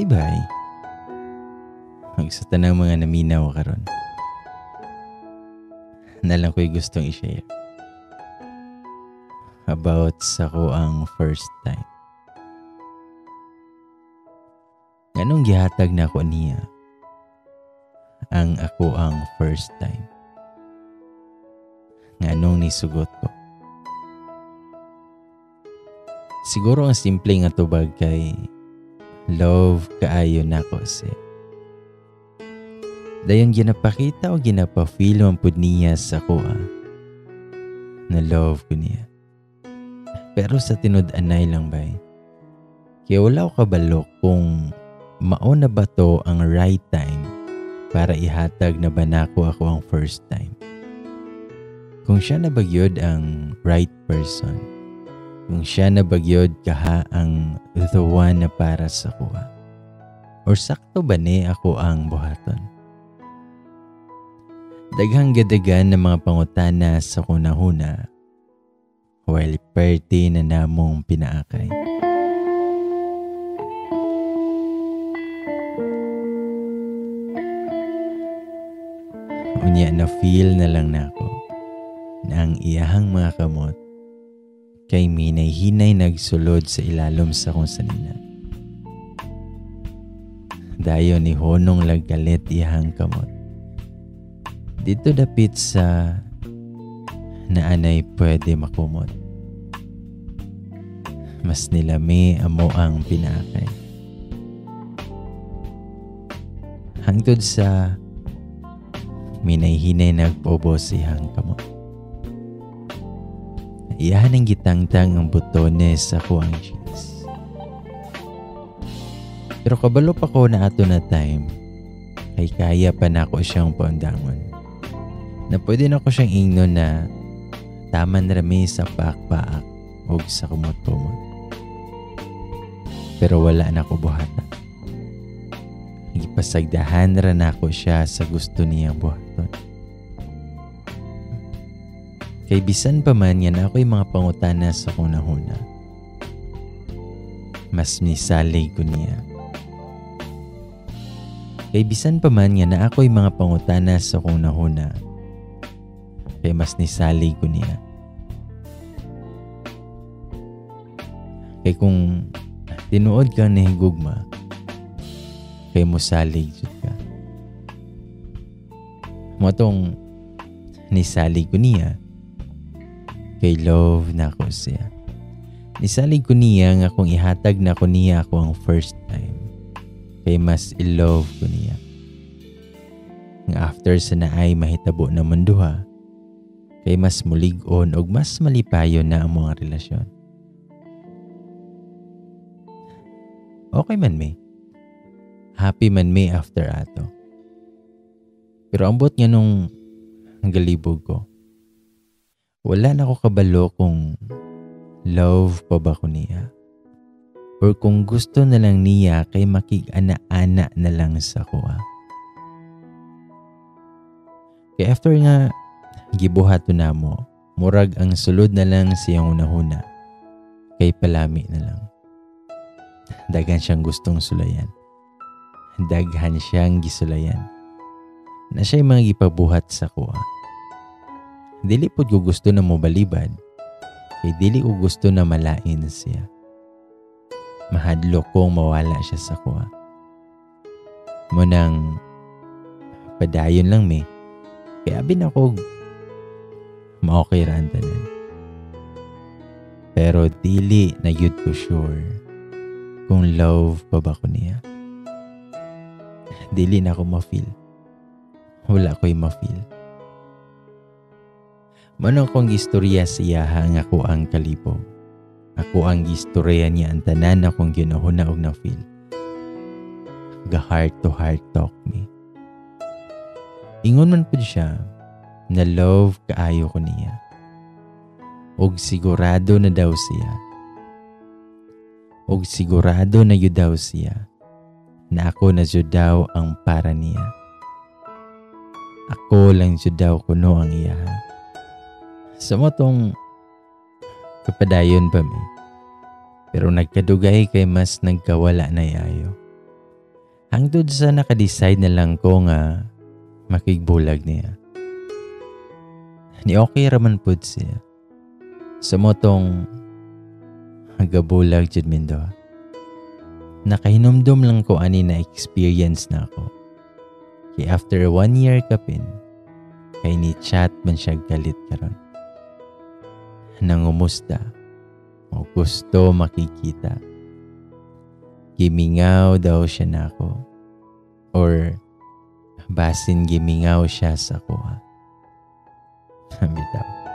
Hi, bye. Sa tanang mga naminaw karon, nalang ko'y gustong i-share about sa ko ang first time. Nganong gihatag na ako niya ang ako ang first time? Nganong nisugot ko? Siguro ang simple nga tubag kay love kaayo nako siya. Dayon ginapakita o ginapa-feel man pud niya sa kuha na love ko niya. Pero sa tinud-anay lang bay, kaya wala ko kabalo kung mao na ba to ang right time para ihatag na ba nako ako ang first time. Kung siya na bagyod ang right person, kung siya na bagyod kaha ang the one na para sa kuha, or sakto ba ni ako ang buhaton? Daghang gadagan ng mga pangutana sa kunahuna while perti na namong pinaakay. Unya na feel na lang nako na ang iyahang mga kamot kay minay-hinay nagsulod sa ilalom sa kong sanina. Dayon ni honong laggalit iyahang kamot. Dito dapit sa naanay pwede makumot. Mas nilami amo ang pinaakay. Hangtod sa minay-hinay nagpobos iyang kamot. Iyahan ang gitangtang ang butones sa kuang jeans. Pero kabalo pa ko na ato na time, kay kaya pa nako siyang paundangon. Na pwede na ko siyang ingnon na taman rami sa paak-paak o sa kumot-kumot. Pero wala na ko buhata. Gipasagdahan ra nako siya sa gusto niyang buhaton. Kay bisan pa man yan ako'y mga pangutana sa kunahuna, mas nisalig ko niya. Kay bisan pa man nga na ako'y mga pangutana sa kunahuna, kay mas nisalig ko niya. Kay kung tinuod kang nahigugma, kay musalig jud ka. Mo tong nisalig ko niya, kay love na ako siya. Nisalig ko niya nga kung ihatag na ko niya ako ang first time, kay mas i-love ko niya. Nga after sa naay mahitabo na munduha, kay mas mulig-on og mas malipayon na ang mga relasyon. Okay man may. Happy man may after ato. Pero ambot nga nung galibog ko, wala na ko kabalo kung love pa ba ko niya or kung gusto na lang niya kay makig-ana-ana na lang sa kuha. Kaya after nga gibuhat na mo, murag ang sulod na lang siyang unahuna kay palami na lang. Daghan siyang gustong sulayan. Daghan siyang gisulayan. Na siya'y mga gipabuhat sa kuha. Dili pod ko gusto na mobalibad, kay dili ko gusto na malain siya. Mahadlok kong mawala siya sa kuha. Munang padayon lang me, kaya abi na ko ma-okay ra ang tanan. Pero dili na yun ko sure kung love pa ba ko niya. Dili na ako ma-feel. Wala ko'y ma-feel. Manong kong istorya siya hang ako ang kalibog. Ako ang istorya niya ang tanan akong ginahuna og na-feel. Ga heart to heart talk me. Ingon man pud siya na love kaayo ko niya. Og sigurado na daw siya. Og sigurado na yun daw siya na ako na jud daw ang para niya. Ako lang jud daw kuno ang iya. Sa mo tong kapadayon pa mi. Pero nagkadugay kay mas nagkawala na yayo. Hangtod sa naka-decide na lang ko nga makigbulag niya. Ni okay raman pud siya. Sa mao tong gabulag jud mindo. Nakahinumdum lang ko ani na experience na ako. Kay after one year kapin, kay ni chat man siya galit karon. Nangumusta o gusto makikita. Gimingaw daw siya nako. Or basin gimingaw siya sa akoa. Bitaw.